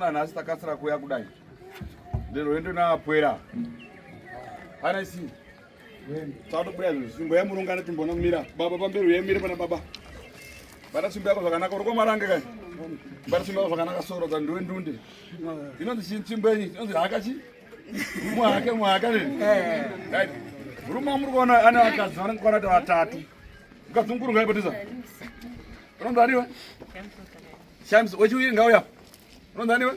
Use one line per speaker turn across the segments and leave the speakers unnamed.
Munoona nhasi takasira kuuya kudai. Ndirwendo naapwera. Pana isi. Tatobuda izvo tsvimbo yamurungana timbonomira. Baba pamberi uyemire pana baba. Bata tsvimbo yako zvakanaka uri kwamarange kai. Bata tsvimbo yako zvakanaka soro dza ndiwe ndunde. Inonzi chii tsvimbo yenyu? Inonzi haka chii? Muhake muhaka ne. Right. Murume wamuri kuona ane vakadzi vanenge kuona kuti vatatu. Mukadzi mukuru ngaipotisa. Unonzi ani iwe? Shams wechiwiri ngauya. Unonzi ani iwe?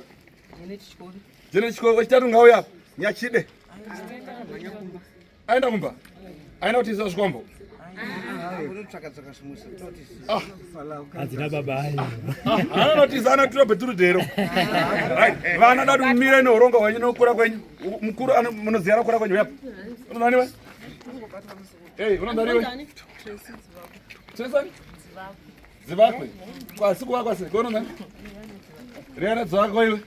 Janet Chikoro. Wechitatu ngauya. Nyachide. Aenda kumba. Aenda kutiza zvikwambo. Ah.
Hadzina baba ayo.
Ah, anotiza anotura bheturudhero. Right. Vana dadu mumire neurongo hwenyu nokukura kwenyu. Mukuru munoziva kukura kwenyu yapo. Unonzi ani iwe? Hey, unonzi ani iwe? Tracy? Dzivakwe. Kwasi kuvakwa sei? Kono nani? Riana dzivakwe iwe.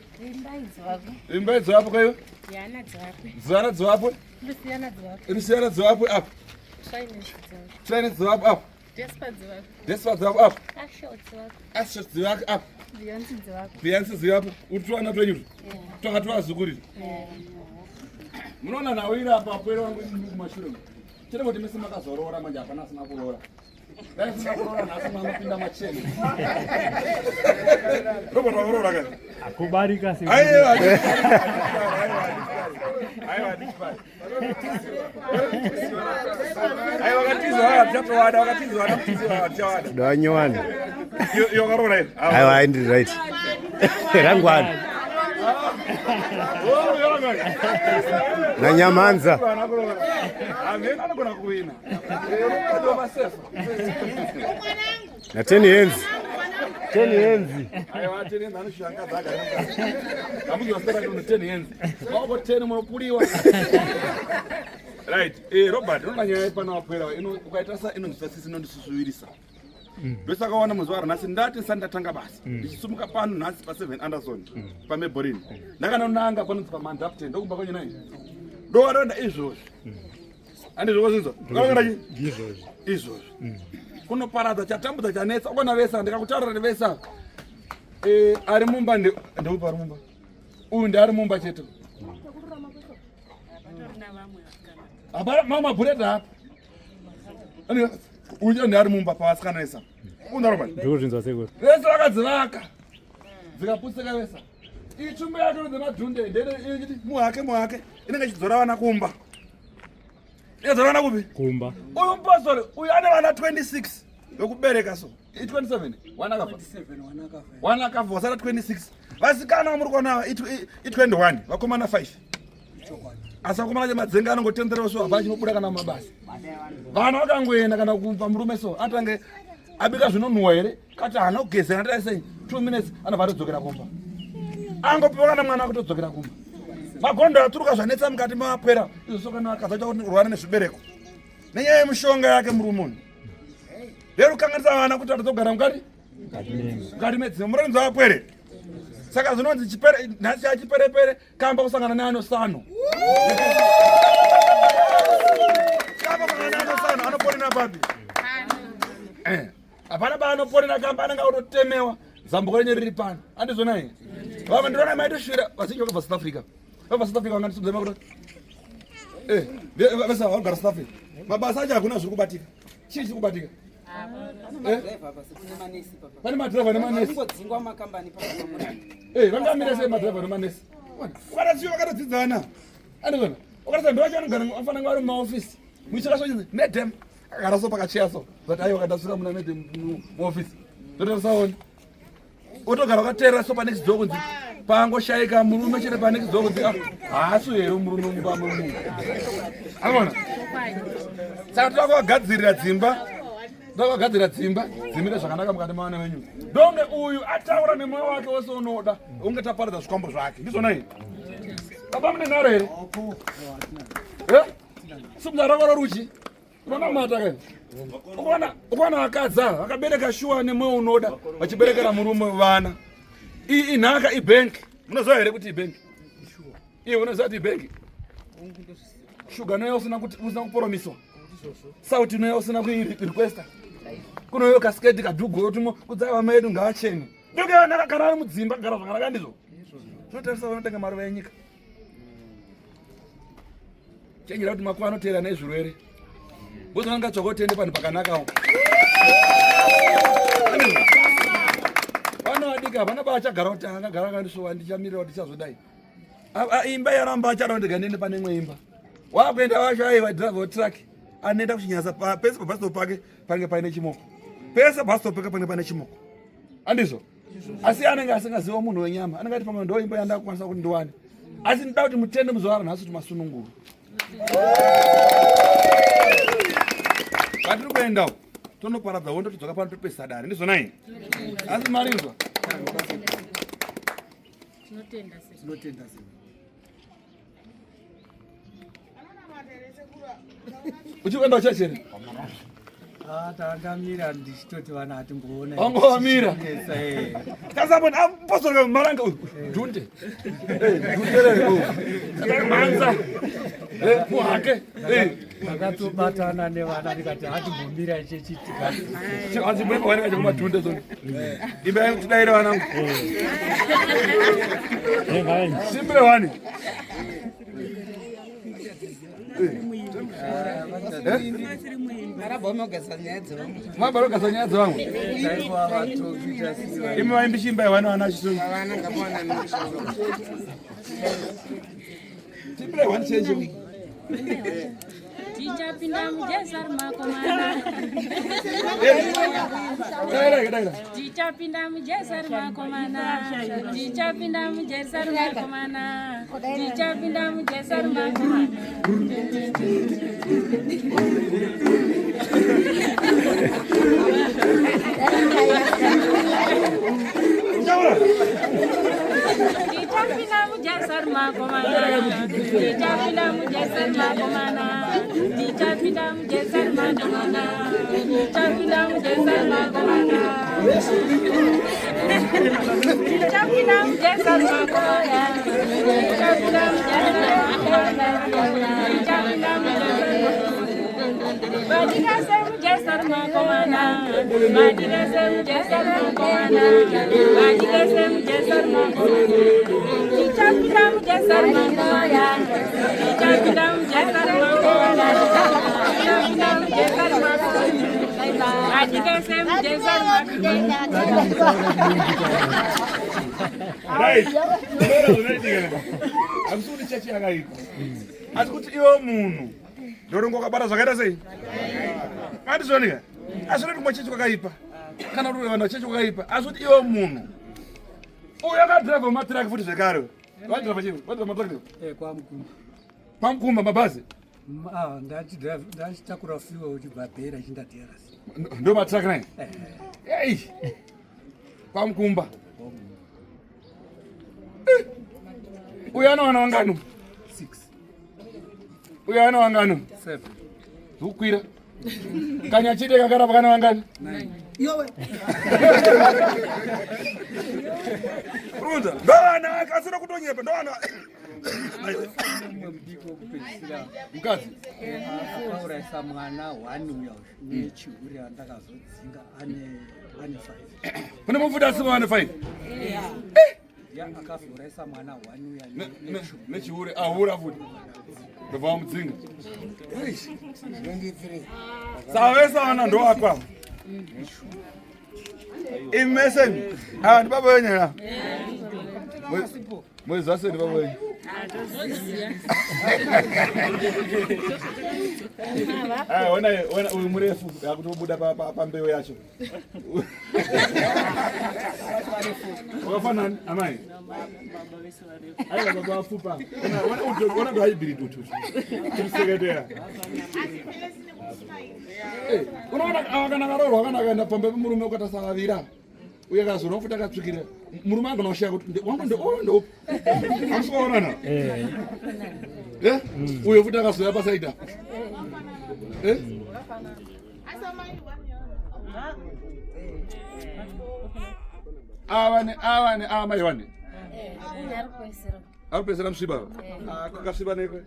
Imbai dzivakwe iwe.
Yana dzivakwe.
Zana dzivakwe.
Luciana dzivakwe.
Luciana dzivakwe apa. Trine dzivakwe apa.
Despa dzivakwe.
Despa dzivakwe apa.
Asho dzivakwe.
Asho dzivakwe apa.
Beyonce dzivakwe.
Beyonce dzivakwe. Utwana twenyu. Twanga twazukuri. Munoona nawo iri apa pwere wangu kumashure. Chete kuti mese makazoroora manje hapana asina kuroora. Dai asina kuroora nhasi manopinda machena. Robert wakuroora kai?
Akubarika se.
Aiwa. Aiwa ndichipari. Aiwa wakatizwa hatichawada wakatizwa hatichawada hatichawada.
Dawanyowani.
Iyo wakaroora here?
Aiwa aindi right. Rangwani. Nanyamanza.
Anogona kuwina.
Na teni henzi. Teni henzi.
Aiwa teni henzi anoshanga dzaka. Amuzwa saka kuti teni henzi. Maoko teni munopuliwa. Right. Eh Robert, unoona nyaya ipano wapwera ino ukaita sa inonzwisa sisi inondisusuvirisa. Mm. Ndosaka waona muzuva ranhasi ndati ndisati ndatanga basa mm. ndichisumuka pano nhasi pa7 Anderson mm. paMeborin ndakanonanga panonzi paMandapton ndokumba kwenyu nai ndowadonda izvozvi andizvo kozvinzwa
izvozvi
izvozvi kunoparadza chatambudza chanetsa ukona vese ndikakutaurira vese eh, ari mumba ndeupi ari mumba uyu ndaari mumba chete hapana mamwe mabhureta apa uyu ndi ari mumba pavasikana vesa undaroma
ndikuzvinzwa sekuru
vese vakadzivaka dzikaputsika vesa ichumba yake inonzi madhunde ndeichiti muhake muhake inenge ichidzora vana kumba inadzora vana kupi
kumba
uyu mupostori uyu ane vana 26 vekubereka so i27 wana akafa wana akafa wasara 26 vasikana vamuri kuona ava i21 vakomana 5 asi vakomana chemadzenga anongotenderera so hapana chinobuda kana mumabasa vana vakangoenda kana kumva murume so atange abika zvinonhuwa here kati haana kugeza kana sei 2 minutes anobva atodzokera kumba angopiwa kana mwana akutodzokera kumba magondo aturuka zvanetsa mukati mapwera izvo so kana akadza chakurwara nezvibereko nenyaya yemushonga yake murume uyu ndeyekukanganisa vana kuti atozogara mukati mukati medzimba muronzo apwere saka zvinonzi nhasi achiperepere kamba kusangana neanosano kamba kusangana neanosano anoponera papi eh, hapana paanoponera kamba anenge autotemewa zambuko renye riri pano andizvona here vamwe ndinoona maitoshuvira vazhinji vakabva south africa vabva south africa vanganisubza makuta eh, vese vagara south africa mabasa acho hakuna zviri kubatika chii chiri kubatika eh? Pane madriver nemanesi. Eh, vangamira sei madriver nemanesi? Vakatodziwa vakatodzidzana. Andizvona. Wakatadza ndo vacho vanogara vafanira kunge vari mumaofisi. Muchira so chinzi madam akagara so pakacheya so. But aiwa kadasvika muna madam muofisi. Ndotasaona. Otogara wakateerera so panext door kunzi pangoshaika murume chete panext door kunzi ah, haasi here murume mumba memunhu. Anoona? Saka toda kuvagadzirira dzimba. Toda kuvagadzirira dzimba dzimire zvakanaka mukati mavana venyu. Donge uyu ataura nemwoyo wake wese unoda unge taparadza zvikwambo zvake. Ndizvona here? Baba mune nharo here? Eh? Simudza rako roruchi. Unonamata kai? Ukaona ukaona vakadzi ava vakabereka shuwa nemwoyo unoda vachiberekera murume vana. Iyi inhaka ibank. Munoziva here kuti ibank? Iwe unoziva kuti ibank? Shuga noya usina kuti usina kuporomiswa. Sauti noya usina kuirequesta. Kunoyo kasiketi kadhugu otimo kudzai vama yedu ngavachene. Ndoke vana vakagara vari mudzimba kugara zvakanaka ndizvo. Zvinotarisa vanotenga maruva enyika. Chenjera kuti makuva anoteera nezvirwere. Bozi vanga tsvaka utende panhu pakanakawo. Vana vadiki havana baachagara kuti angagara akandisvowa ndichamirira kuti ndichazodai. Imba yaramba achada kuti ndiende pane imwe imba. Wakuenda wacho aiwa driver truck anoenda kuchinyasa pese pabus stop pake panenge paine chimoko. Pese bus stop pake panenge paine chimoko. Andizvo? Asi anenge asingaziva munhu wenyama anenge ati pamwe ndo imba yandakukwanisa kuti ndiwane. Asi ndida kuti mutende muzuva ranhasi kuti masunungurwa. Patiri kuenda uko tonoparadza hondo todzoka pano topesa dare ndizvonai asi marinzwa
Tinotenda
Tinotenda sekuru.
Uchikuenda kuchechi here?
Ah, tandamira ndichitoti vana hatimboona.
Wanga wamira. Tasabona apostle maranga uyu. Dhunde. Eh, dhunde rere. Mhanza. Eh, muhake. Eh.
Ndakatobatana nevana ndikati hatimbomira ichechiitika.
Hanzi mwepo vanenge vachimadhunde zoni. Imba yangu tidaire vanangu. Simbire wani. Mabara nyaya dzevamwe. Imi vaimbi chimba vana vana chisungu. Timbire wani chechi.
Tichapinda muJerusalema makomana.
Daira daira.
Tichapinda muJerusalema makomana. Tichapinda muJerusalema makomana. Tichapinda muJerusalema makomana.
Taura.
Tichapinda muJerusalema makomana. Tichapinda muJerusalema makomana. Tichapinda muJerusalema makomana. Tichapinda muJerusalema makomana. Tichapinda muJerusalema makomana. Tichapinda muJerusalema makomana. Tichapinda muJerusalema. Madikase muJerusalema makomana. Madikase muJerusalema makomana. Madikase muJerusalema makomana. Tichapinda muJerusalema makomana. Tichapinda muJerusalema makomana. Tichapinda muJerusalema makomana. Madikase muJerusalema makomana.
Right. Ndora zvinoitika. Hakusi kuti chechi yakaipa. Asi kuti iwe munhu ndorongo wakabata zvakaita sei? Andizvonika. Asi kuti kumwe chechi kwakaipa. Kana kuti vanhu chechi kwakaipa. Asi kuti iwe munhu uyu akadhiraivha matiraki futi zvekare. Vadhiraivha chii? Vadhiraivha matiraki.
Eh, kwaMukumba.
Kwamukumba mabhazi.
Ah, ndachitakura fuel uchibva Bhera ichienda DRC.
Ndo matiraki nai. Ei. Kwamukumba. Uyu anowana wangano?
6.
Uyu ano wangano?
7.
Zikukwira. Kanyachide kakarapa kana wangani?
9.
Yowe. Runza. Ndovana asina kutonyepa ndovana.
Mumwe mudiki wekupedzisira
Mukadzi.
akaurayisa mwana one uya nechihure andakazodzinga ane 5.
Kune mufuta asina wane 5.
Ya akazourayisa mwana one uya
Nechihure ahura futi. Ndobva wamudzinga. Saka vese vana ndowakwa. Imi mese ava ndibaba wenyu here? Mwezi wase ndibaba wenyu. Ah, ona ona uyu murefu yakutobuda pambeu yacho. Wakafanana amai. Aiwa baba vafupa. Ona ona ona ndo hybrid utu. Tiriseketera. Eh, unoona ava kana karoorwa kana akaenda pamba pemurume ukatasavavira uye akazorwa futi akatsvukira murume agona kushaya kuti wangu ndeuyu ndeupi amusikaonana Eh? Uyo futi akazouya pasaida Eh? Ava neava neava mai vane ari kupedzisira musviba kakasviba nekwe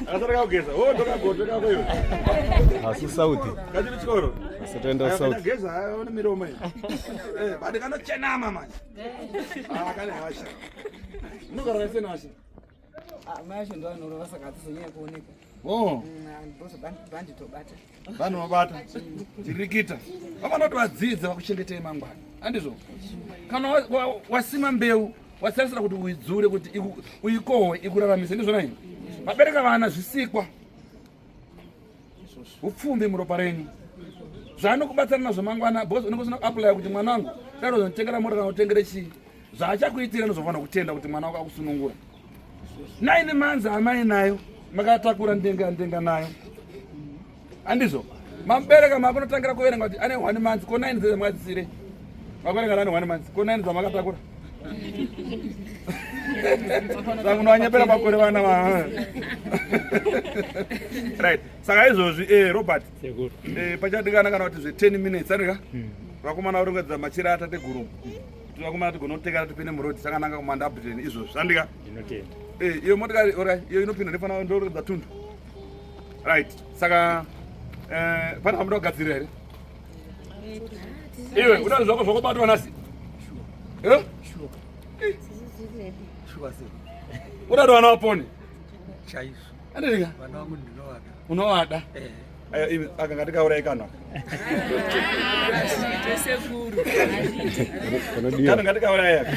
akasara kakugeza o ndokagoto kako iwe.
Asu south.
Kachiri chikoro.
Asatoenda south.
Geza aone miromo iyi. Eh, but kanochenama manje. Ah, kane hasha. Unogara sei nasha?
Mai acho ndo anorova saka hatizonyanya kuoneka.
Oh.
Banditobata.
Vanobata. Tirikita. Vamana kuti vadzidze vakuchengetei mangwana. Handizvo? Kana wasima mbeu, wasarisira kuti uidzure kuti uikohwe ikuraramise ndizvona ini. Vabereka vana zvisikwa. Upfumbi muropa renyu. Zvaanokubatsira nazvo mangwana because unenge usina kuapply kuti mwana wangu dai uzonditengera mota kana utengere chii. Zvaachakuitira ndozvofanira kutenda kuti mwana wako akusunungura. 9 months amai nayo makatakura ndenga ndenga nayo. Andizvo? Mamubereka makunotangira kuverenga kuti ane 1 month ko 9 dzese makadzisire. Makuverenga ane 1 month ko 9 dzamakatakura. Saka munowanyepera makore vana va. Right. Saka izvozvi Robert.
Sekuru.
Pachadikana kana kuti zve 10 minutes andika? Vakomana varongedza machira atateguru. Kuti vakomana tigonoteka tipinde muroad takananga kumanda Britain izvozvi. Andika?
Ndinotenda.
Iyo motikari alright, iyo inopinda ndifana ndorongedza tundu. Right. Saka pane pamuda kugadzirira here? Iwe uda zvako zvakubatwa nasi? Eh?
Shuwa sei?
Uda kuti vana vapone?
Chaizvo.
Andika?
Vana vangu ndinovada.
Unovada?
Eh.
Ayo imi aka ngatikaurayi kanhu aka.
Kanodiwa.
Kanhu ngatikaurayi aka.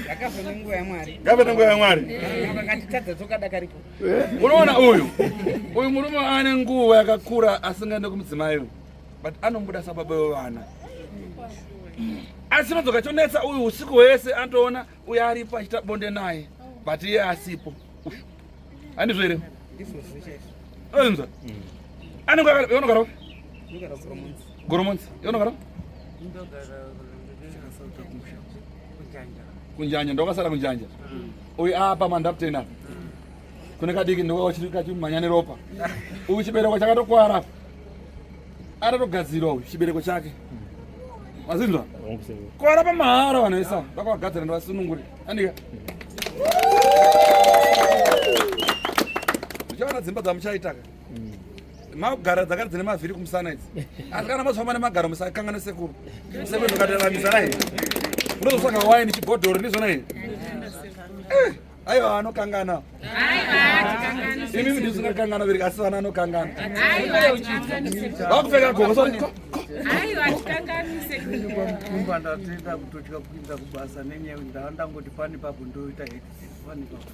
Zvakabva nenguva yaMwari.
Ngabve nenguva yaMwari.
Vakatitadza tokadakaripo.
Unoona uyu murume ane nguva yakakura asingaende kumudzimai uyu, but anomuda sababa vevana. Asi unodzoka chonetsa uyu usiku hwese anotoona uyu aripo achiita bonde naye, but iye asipo. Uyu. Handizvo here?
Ndizvozvo chaizvo.
Unonzwa? Anenge unogara kupi?
Ndogara Goromonzi.
Goromonzi. Iwe unogara kupi? Kunjanja, ndokasara kunjanja. Uyu apa mandapten apa. Kune kadiki ndokachimhanya neropa. Uyu chibereko chakatokwara apa. Akatogadzirwa uyu chibereko chake. Mazinzwa?
Hongu sekuru.
Kwara pamahara vanhu vese ava. Ndakavagadzira ndivasunungure. Andika. Muchaona dzimba dzamuchaitaka. Magara dzakati dzine mavhiri kumusana idzi. Asi kana mazofamba nemagaro musakanganwe sekuru. Sekuru zvakatiraramisa nai. Unozotsvaka waini chibhodhoro ndizvona here? Aiwa anokangana. Imimi ndisingakangana bereki asi vana anokangana. Vakupfeka gogo sorry. Ko, ko.
Kumba ndatenda kutotya kuinda kubasa nenyaya ndangoti pane papo ndoita accident pane papo.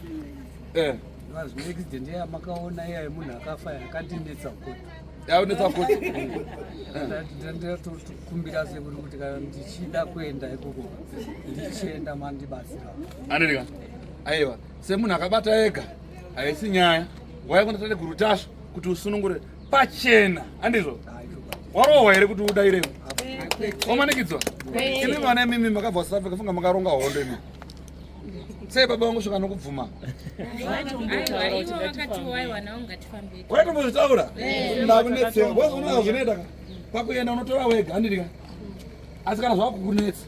Zvino accident iya makaona iya yemunhu akafa yakandinetsa kuti.
Yaunetsa kuti.
Ndatokumbira sekuru kuti kana ndichida kuenda ikoko ndichienda mandibatsira.
Andirika. Aiwa, semunhu akabata ega haisi nyaya. Waya kuna tateguru Tasvu kuti usunungure pachena. Andizvo? Warohwa here kuti udairewo? Wamanikidzwa? Imi vana imimi makabva South Africa funga makaronga hondo imi. Sei baba vangu svika nokubvuma? Waitombozvitaura? Ndakunetseka. Because unoona zvinoita ka. Pakuenda unotora wega, handiti ka? Asi kana zvakukunetsa,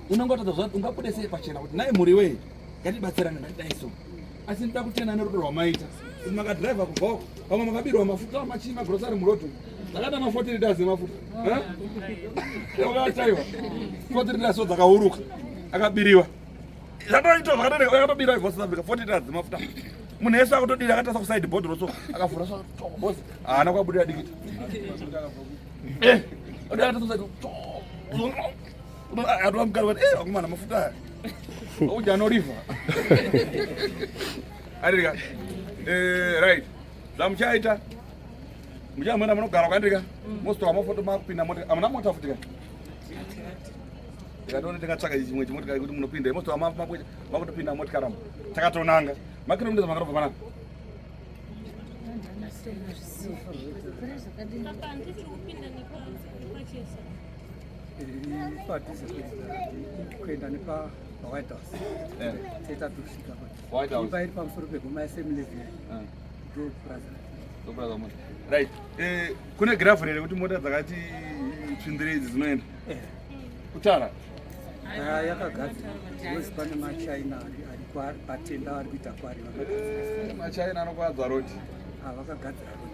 unenge watadza zva ungabude sei pachena kuti nhai mhuri wei, ngatibatsirane ngatidai so. Asi ndinoda kutenda nerudo rwamaita. Kuti makadhiraivha kubva uko, pamwe makabirwa mafuta machii magrosari muroad umu. Dzakaita ma 40 liters emafuta. Wakachaiwa. 40 liters so dzakauruka. Akabiriwa. Zvatoitwa zvakadai akatobira ibva South Africa 40 liters dzemafuta. Munhu wese akutodira akatarisa kuside bhodhoro so akavhura so boss haana kwabudira dikita. Akatarisa kuside. Atova mukari wati akomana mafuta aya. Uja anoriva. Andika. Right. Zvamuchaita. Muchamwena munogara kwandika. Mositora mafoto makupinda mota. Amuna mota futi ka. Ndikatoona ndikatsvaka chimwe chimotikari kuti munopinda. Mositora makutopinda motikari amu. Takatonanga. Makilomita makarobva panapa.
Padhuze kuenda nepa White House. Teta tusvika pa.
White House.
Imba iri pamusoro pegoma yaSemlevy. Ndo purazi.
Ndo purazi mota. Right. Kune gravel here kuti mota dzakati tsvindire idzi dzinoenda? Kutara.
Yakagadzirwa. Because pane maChina ari patenda ari kuita kwari vakagadzira.
MaChina anokwadza road.
Vakagadzira road.